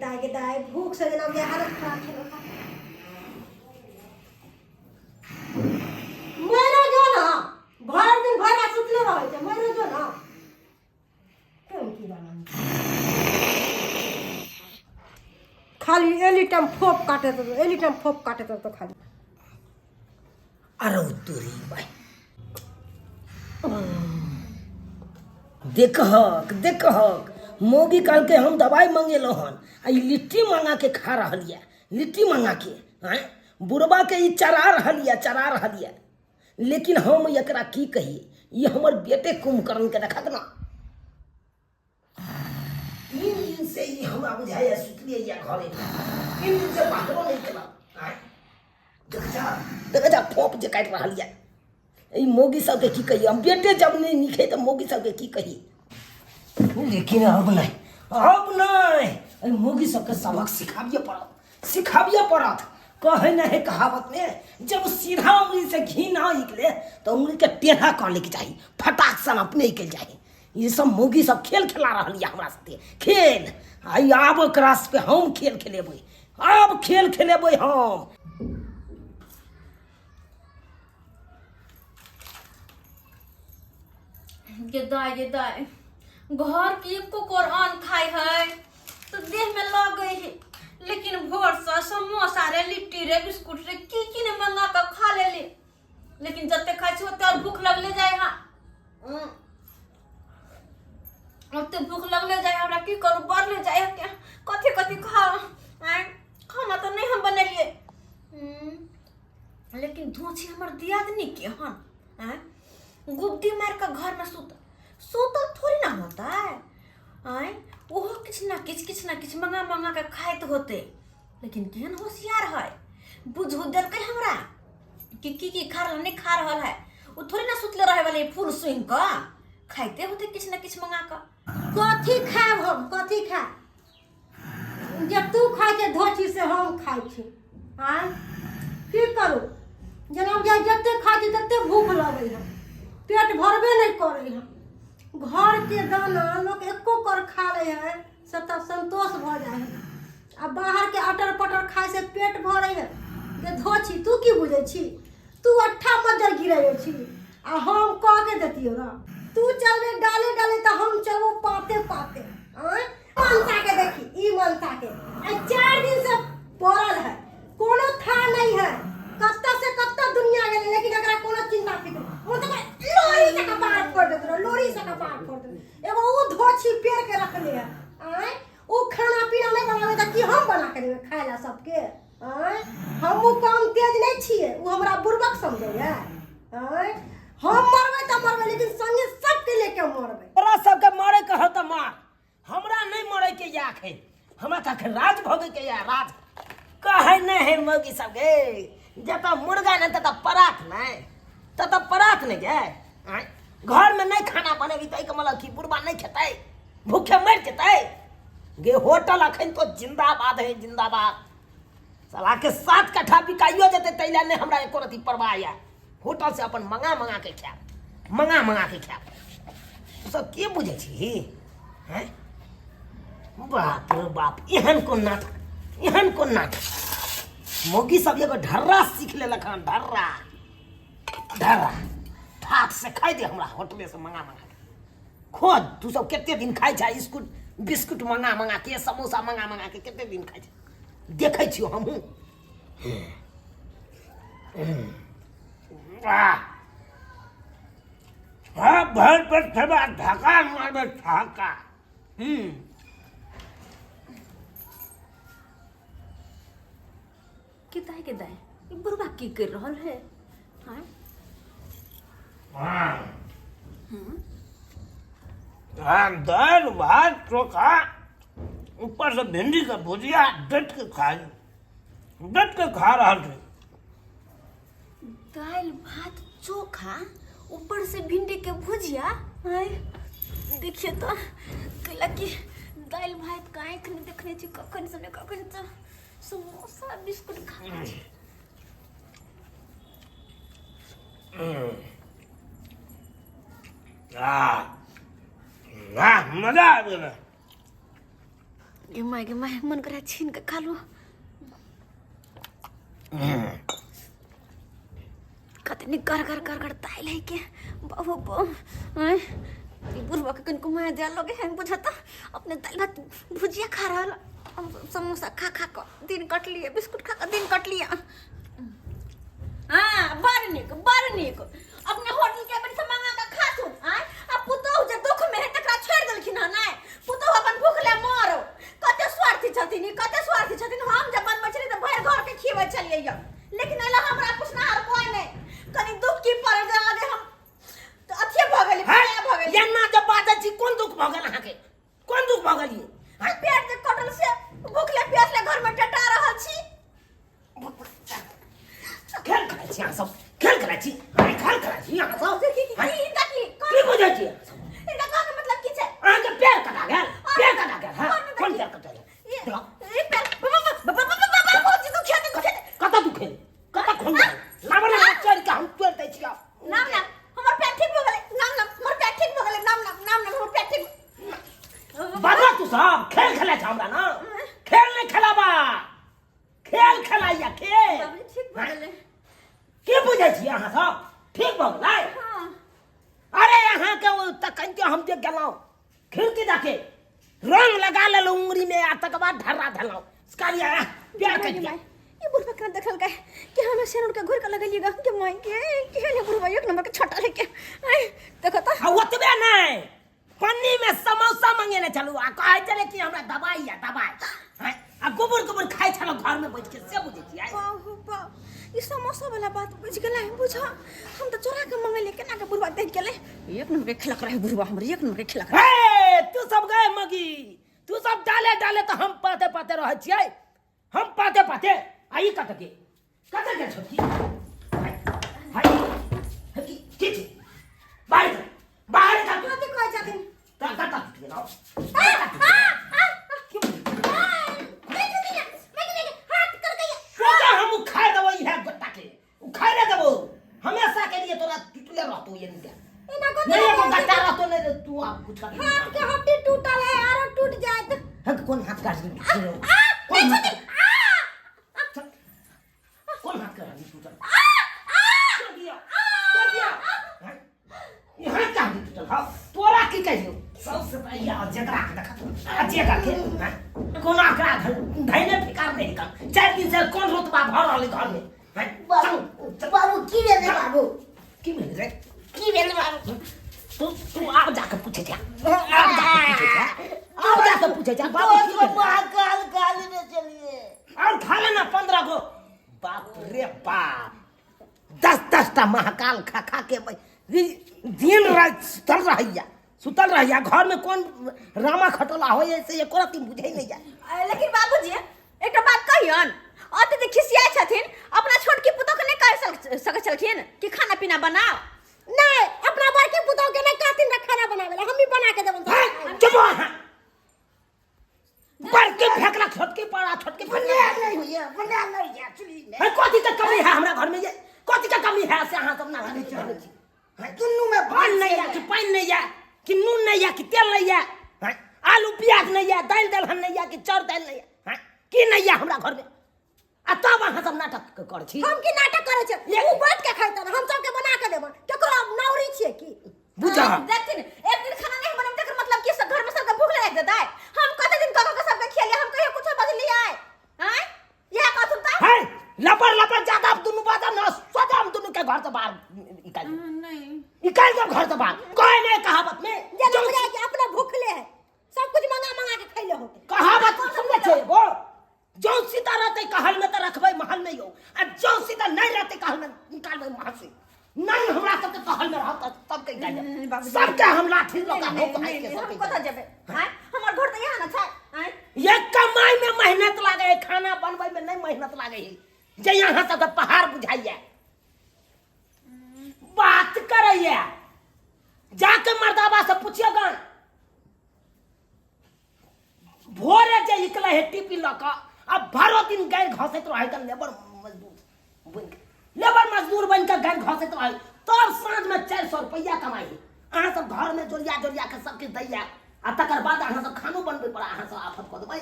दाय गे दाय, भूख से जेना बुझाइ हालत खराब छलो। मरो जो ना, भरि दिन भरि रात सुतले रहै छै। मरो जो ना, केहन की बना खाली एनी टाइम फोप काटे तो, एनी टाइम फोप काटे तो खाली। अरे तोरी भाई, देखहक देखहक, मौगी कहलकै हम दवाइ मंगेलहुँ हन आ ई लिट्टी मंगा के खा रहल यऽ, लिट्टी मंगा के। आँय, बुढ़बा के ई चरा रहल यऽ, चरा रहल यऽ। लेकिन हम एकरा की कही? ई हमर बेटे कुंभकर्ण के देखत ना, 3 दिन से ई हमरा बुझाइए सुतलियै या घरे, 3 दिन से बाहरो नहि केलक। आँय, देख जा, देख जा, फोप जे काटि रहल यऽ। ई मौगी सबके की कही हम? बेटे जब नहि नीक है तऽ मौगी सबके की कही? लेकिन अब नहि, अब नहि, एहि मौगी सबके सबक सिखाबिए पड़त, सिखाबिए पड़त। कहै नहि है कहावत में, जब सीधा उंगली से घी ना निकले तो उंगली के टेढ़ा कर लेके चाही, फटाक सन अपने निकल जाही। ये सब मौगी सब खेल खेला रहल यऽ हमरा साथे खेल। आई आब ओकरा पे हम खेल खेलेबै, आब खेल खेलेबै हम। गे दाय, गे दाय, घर के एको कोर अन्न खाइ है तो देह में लगे है, लेकिन भोर से समोसा रे, लिट्टी रे, बिस्कुट रे, की की ने मंगा के खा लेली, लेकिन जते खाइ छी ओते और भूख लगले जाय। हाँ, ओते भूख लगले जाय हमरा। की करू, बढ़ले जाय है। कथी कथी खाओ? आँय, खाना तऽ नहि हम बनेलियै, लेकिन धोछी हमर दियादनी के हन। आँय, गुब्दी मारि कऽ घरमे सुत सुतल थोड़ी ना होता है। आँय, ओहो किछु ना किछु, किछु ना किछु मंगा मंगा के खाइत होते, लेकिन केहन होशियार है, बुझू देलकै हमरा कि की की खा रहल, नहीं खा रहल है। ओ थोड़ी ना सुतले रहे वाले, फूल सुनि कऽ खाइते होते किछु ना किछु मंगा कऽ। कथी खायब हम? कथी खायब? जे तू खाइ छै धोछी से हम खाइ छी। आँय, की करू? जेना बुझाइ जते खाइ छी तते भूख लगै है, पेट भरबे नहि करै है। घरके दाना लोक एको कर खा लै है से तब संतोष भऽ जाइ है, आ बाहरके अटर पटर खाइ से पेट भरै है। जे धोछी, तू की बुझै छी? तू अट्ठा मज्जर गिरै छी आ हम कह के देतियो ना। तू चलबे डाले डाले तऽ हम चलबो पाते पाते। आँय, मनसा के देखी, ई मनसा के आ 4 दिन से पड़ल है, कोनो था नहीं है, कत्ता से कत्ता दुनिया गेलै, लेकिन एकरा कोनो चिंता फिक्र। मतलब लोरी से कपार फोड़ देत रहो, लोरी से कपार फोड़ देत। एगो ऊ धोछी पेड़ के रखले है। आँय, ऊ खाना पीना नहीं बनावे तऽ की हम बना के देबै खाय ला सबके? आँय, हमहूँ कम तेज नहि छियै, ओ हमरा बुड़बक समझैया। आँय, हम मरबै तऽ मरबै, लेकिन संगे सबके लेके मरबै। तोरा सबके मरे के हो तऽ मार, हमरा नहि मरे के या अखन, हमरा तऽ अखन राज भोगे के या राज। कहै नहि है मौगी सबके, जतऽ मुर्गा नहि ततऽ परात नहि, ततऽ परात नहि गे। आँय, घरमे नहि खाना बनेबी तऽ एहिके मतलब कि बुढ़बा नहि खेतै, भूखे मरि जेतै गे? होटल अखन तो जिंदाबाद है, जिंदाबाद। साला के 7 कट्ठा बिकाइयो जेतै तै लए नहि हमरा एको रति परवाह यऽ। होटल से अपन मंगा मंगा के खायब, मंगा मंगा के खायब। तू सब के बुझै छी हैं? बाप रे बाप, एहन कोन नाटक, एहन कोन नाटक! मौगी सब एगो ढर्रा सीख लेलक हन, ढर्रा ढर्रा। ठाक से खाइ दे हमरा, होटले से मंगा मंगा के खोज। तू सब कते दिन खाइ छै बिस्कुट, बिस्कुट मंगा मंगा के, समोसा मंगा मंगा के कते दिन खाइ छै, देखै छियो हमहूँ। वाह, हाँ, भर पेट खेबा, धक्का मारबे धक्का। के दाय, के दाय, ई बुढ़बा की कर रहल है? हाँ। हाँ, दाल भात चोखा, ऊपर से भिंडी के भुजिया, डट के खाई, डट के खा रहल छी। दालि भात चोखा, ऊपर से भिंडी के भुजिया। आय, देखिए तो, कैला कि दालि भात के आँखि नहि देखने छी कखन से ने कखन से समोसा बिस्कुट खा छी। वाह वाह, मजा आबि गेलै। गे my, गे my, मन करे छीन के खा लू। कतनी कर कर कर कर ताइल है के बाबू बो। आय, ई बुढ़वा के कनको माया दिया लगे है बुझता, अपने दाल भात भुजिया खा रहा, हम समोसा खा खा के दिन कट लिए, बिस्कुट खा के दिन कट लिया। हाँ, बड़ नीक, बड़ नीक। अपने होटल के बड़ी से मंगा के खाथुन। आय, आ पुतोहु जे दुख में है तकरा छोड़ देलखिन हन। आय, पुतोहु अपन भूख ले मरो। कते स्वार्थी छथिन ई, कते स्वार्थी छथिन। हम जब बनबै छलियै तऽ भरि घर के खियबै छलियै यऽ, लेकिन एला हमरा पुछनाहार कोइ नहि। कनि दुख की पड़ल जेना लगे हम तऽ अथिये भऽ गेली, पराया भऽ गेली। एना जे बाजै छी, कोन दुख भऽ गेल अहाँके? कोन दुख भऽ गेल ये? पेट जे कटल से भूखले प्यासले घर में टटा रहल छी। खेल खेलाइ छी अहाँ सब, खेल खेलाइ छी, खेल खेलाइ छी अहाँ सब। की की हैं? हिनका की की बुझै छी अहाँ सब? हिनका कहके मतलब की छै? अहाँके पैर कटा गेल, पैर कटा गेल। हाँ, कोन कोन पैर कटा गेल? ई पैर बाबा बाबा दुखे दुखे। कतऽ दुखे? कतऽ खून गेल? लाबऽ ने, चढ़ि के हम तोड़ि दै छी आब। नाम नाम हमर पैर ठीक भऽ गेलै। नाम नाम हमर पैर ठीक भऽ गेलै। नाम नाम नाम नाम हमर पैर ठीक। बाबा, तू सब खेल खेलै छ हमरा ना? खेल नहि खेलाबा, खेल खेलाइया खेल। बाबूजी, ठीक भऽ गेलै। की बुझै छी अहाँ सब? ठीक भऽ गेलै? हाँ। अरे, अहाँके ओ तखन के हम जे गेलहुँ खिड़की दके रंग लगा लेलहुँ उंगरी में आ तकर बाद ढर्रा धलहुँ कहलियै, आह, प्यार करि दिया। ई बुढ़वा केना देखलकै कि हमे सेनुर के घोर के लगेलियै ग? के माय के, केहन है बुढ़वा, एक नंबर के छोटा है के। आय, देखो त। आ ओतबे नहि, पन्नी में समोसा मंगेने छलहुँ आ कहै छलै कि हमरा दबाई या दबाई। हैं? आ गोबर गोबर खाइ छलहुँ घर में बैठ के, से बुझै छियै? बाहु बा, ई समोसा वाला बात बुझ गेलै। बुझ, हम तऽ चोरा के मंगेलियै, केना के बुढ़वा देख गेलै? एक नंबर के खिलक रहे बुढ़वा हमर, एक नंबर के खिलक रहे। हे, तू सब गए मगी, तू सब डाले डाले तऽ हम पाते पाते रहै छियै, हम पाते पाते। आ ई कतऽ के, कतऽ के छोटकी? हाय, हाय, की की छै? बाहर जा, बाहर जा। कथी कहै छथिन? तऽ कतऽ टूटि गेलौ? सोचा हम उखाड़ देबो इएह गोटा के, उखाड़े देबो हमेशा के लिए। तोरा टूटले रहतो ये नहीं एना कथी नहीं एगो कहै गट्टा छथिन? रहतो नहीं रे, तू आब कुछ कर। हाथ के हड्डी टूटल है, आरो टूट जायत। हक, कोन हाथ काट दी? आ कोन नहीं हाथ? छथिन। कोन हाथ कर हड्डी टूटल? तोड़ दिया, तोड़ दिया। हैं? ई हाथ का हड्डी टूटल? हाँ, तोरा की कहियो, सबसे पहिले आ जेकरा के देखत आ जेकरा के, हैं? कोना करा धैने फिकार नहीं कर। 4 दिन से कोन रुतबा भर रहल घर में, हैं? चल, चल। बाबू, की भेलै बाबू? की भेल रे? की भेल बाबू? तू तू आब जाके पूछे जा, आब जाके पूछे जा, आब जाके पूछे जा बाबू की भेल? महाकाल काल ने चलिए और खा लेना 15 गो। बाप रे बाप, 10 10 टा महाकाल खा खा के दिन रात सुतल रहैया, सुतल रहैया। घर में कोन रामा खटोला होइए से एको रत्ती बुझै नहीं जा। लेकिन बाबूजी, एकटा बात कहियन, अत्यधिक खिसियाइ छथिन, अपना छोटकी पुतोह के नहि कहि सकै छलखिन कि खाना पीना बनाओ? नहीं, अपना बड़की पुतोह के नहीं कहथिन रे खाना बनावे ला, हम ही बना के देबन। हैं? चुप हो अहाँ। बड़की फेकला छोटकी पर आ छोटकी फेकला। बना नहीं होइए, बना नहीं होइए चुल्ही में। है, कथी के कमी है हमरा घर में? ये कथी के कमी है से अहाँ सब ना करै छी? हैं? दुनू में पान नहीं है कि पानि नहीं है कि नून नहीं है कि तेल नहीं है, हैं? आलू प्याज नहीं है, दालि दलहन नहीं है कि चाउर दालि नहीं है, हैं? की नहीं है हमरा घर में आ तब अहाँ सब नाटक करै छी? हम की नाटक करै छियै? उ बैठ के खाइतन, हम सबके बना के देबन। केकरो नौरी छियै की? बुझा। देखथिन, एक दिन खाना नहीं बनेब तकर मतलब कि सब घर में सबके भूख लग देतै? हम कते दिन कऽ कऽ सबके खियलियै, हम कहियो कुछो बजलियै? आँय, इएह कहथुन तऽ। है, लपड़ लपड़ ज्यादा दुनू बाजा न सोचा, हम दुनू के घर से बाहर निकाल देब। नहीं। निकाल देब घर से बाहर। कहे नहीं कहावत में जेना जो बुझाय कि अपने भूखले है, सब कुछ मंगा मंगा के खैले होते। कहावत सुनने छै एगो, जौ सीता रहते कहल में तऽ रखबै महल में यौ, आ जौ सीता नहीं रहते कहल में, निकालबै महल से। नहीं हमरा सबके कहल में रहत तब के निकाल नहीं, बाबूजी। सबके हम लाठी लगा नहीं, हो नहीं, के नहीं, सबके हम कतऽ जेबै? आँय, हमर घर तऽ यहाँ ने छै। आँय, ये कमाई में मेहनत लागे है, खाना बनबै में नहीं मेहनत लागे है जे यहाँ सब पहाड़ बुझाइया बात करैया। जाके मर्दाबा से पूछियो गन, भोरे जे निकले है टिपी लऽ कऽ आ भरो दिन गारि घसैत रहै गन, लेबर मजदूर बनि कऽ, लेबर मजदूर बनि कऽ गारि घसैत रहै, तब साँझमे 400 रुपैआ कमाइ है। अहाँ सब घरमे जोरिया जोरिया के सब किछु दैया आ तकर बाद अहाँ सब खानो बनबै पर अहाँ सब आफत कऽ देबै।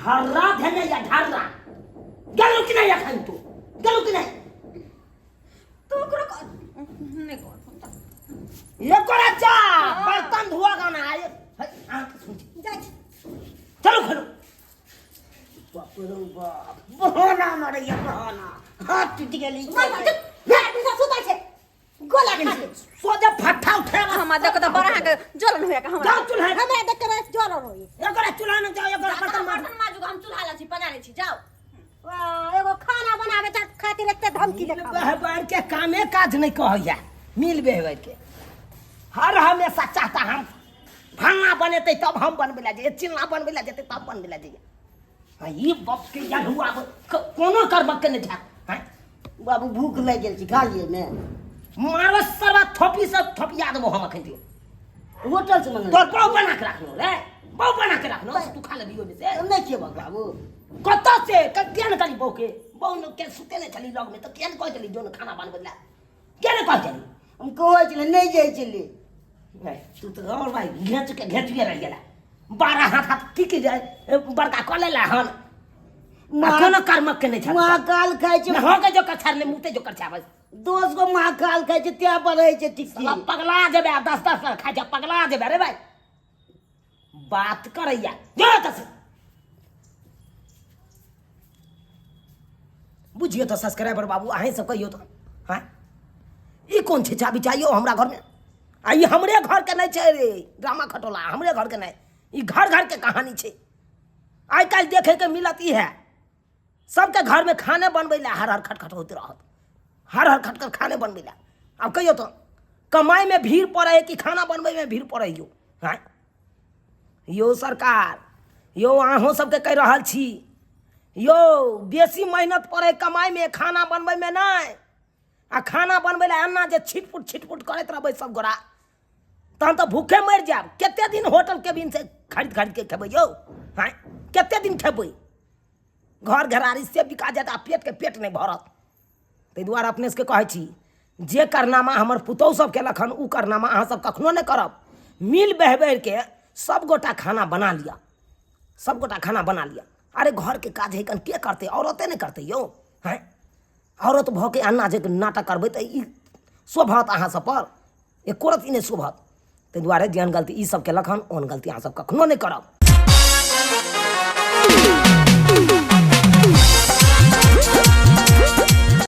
ढर्रा धेने या ढर्रा गेलौ कि नहि एखन तू गेलौ कि नहि तू ओकरो नहि कर एकरा जा बर्तन धोआ गाना आए अहाँके सुन जाइ छी चलू खेलू बाप रे बाप बहाना मारैया बहाना हाथ टूटि गेली मार मार चुप मार बिसा सुतल छै गोला खा ले सोझे फट्ठा उठेबा हमरा देख तऽ बड़ा अहाँके जलन होया हमरा जाओ चूल्हा हमरा देख के जरल होई एकरा चूल्हा में जाओ एकरा बर्तन मार बर्तन माजू हम चूल्हा ला छी पजारे छी जाओ वाह, एगो खाना बनावे त खातिर एते धमकी मिल देखावे बहबर के कामे काज नहीं कहैया मिल बहबर के हर हमेशा चाहता हम फलना बनेतै तब हम बनबै लए जइए चिलना बनबै लए जेतै तब बनबै लए जइए हाँ, ई बप के याद हुआ कोनो करबक के नहीं छात हैं बाबू भूख लागि गेल छै खा लियै ने मारो सरवा थोपी से थोपिया देबो हम अखन दियो होटल से मंगल तोर बहु बना के राखलो रे बहु बना के राखलो तू खा लेबी ओहिमे से नहि खेबक बाबू कतऽ से किया ने कहली बहु के बहु ने के सुते ने छली लग में तऽ किया ने कहै छली जो ने खाना बनबै लए किया ने कहै छली हम कहै छलै नहि जाइ छलै नहीं, तू तऽ और भाई घेच के घेचुए रहि गेला 12 हाथ हाथ की की जाय बड़का कऽ लेला हन आ कोनो कर्मक के नहि छल महाकाल खाइ छै हो के जो कछार ले मुते जो कछा बस 10 गो महाकाल खाइ छै तें बढ़ै छै टिक्की साला पगला जेबे आ 10 10 बार खाइ छै पगला जेबे रे भाई बात करैया जो एतऽ से बुझियौ तऽ सब्सक्राइबर बाबू अहीं सब कहियौ तऽ हँ ई कोन छै चाबी चाहियो हमरा घरमे आ ई हमरे घरके नहि छै रे ड्रामा खटोला हमरे घरके नहि ई घर घरके कहानी छै आइ काल्हि देखैके मिलत ई है सबके घरमे खाने बनबै लए हर हर खटखट होइत रहत हर हर खटखट खाने बनबै लए आब कहियौ तऽ कमाइमे भीड़ पड़ै है कि खाना बनबैमे भीड़ पड़ै यौ आँय यौ सरकार यौ अहूँ सबके कहि रहल छी यौ बेसी मेहनत पड़ै कमाइमे खाना बनबैमे नहि आ खाना बनबै लए एना जे छिटपुट छिटपुट करैत रहबै सब गोरा तहन तऽ भूखे मरि जायब कते दिन होटल केबिन से खरीद खरीद के खेबै यौ आँय कते दिन खेबै घर घरारी से बिका जायत आ पेटके पेट नहि भरत ताहि दुआरे अपने सबके कहै छी जे कारनामा हमर पुतहु सब केलक हन ओ कारनामा अहाँ सब कखनो नहि करब मिल बहबैरके सब गोटा खाना बना लिअ सब गोटा खाना बना लिअ अरे घरके काज है कन के करतै औरते नहि करतै यौ हँ औरत भऽ के एना जे नाटक करबै तऽ ई शोभत अहाँ सबपर एको रत्ती नहि शोभत ताहि दुआरे जेहन गलती ई सब केलक हन ओहन गलती अहाँ सब कखनो नहि करब।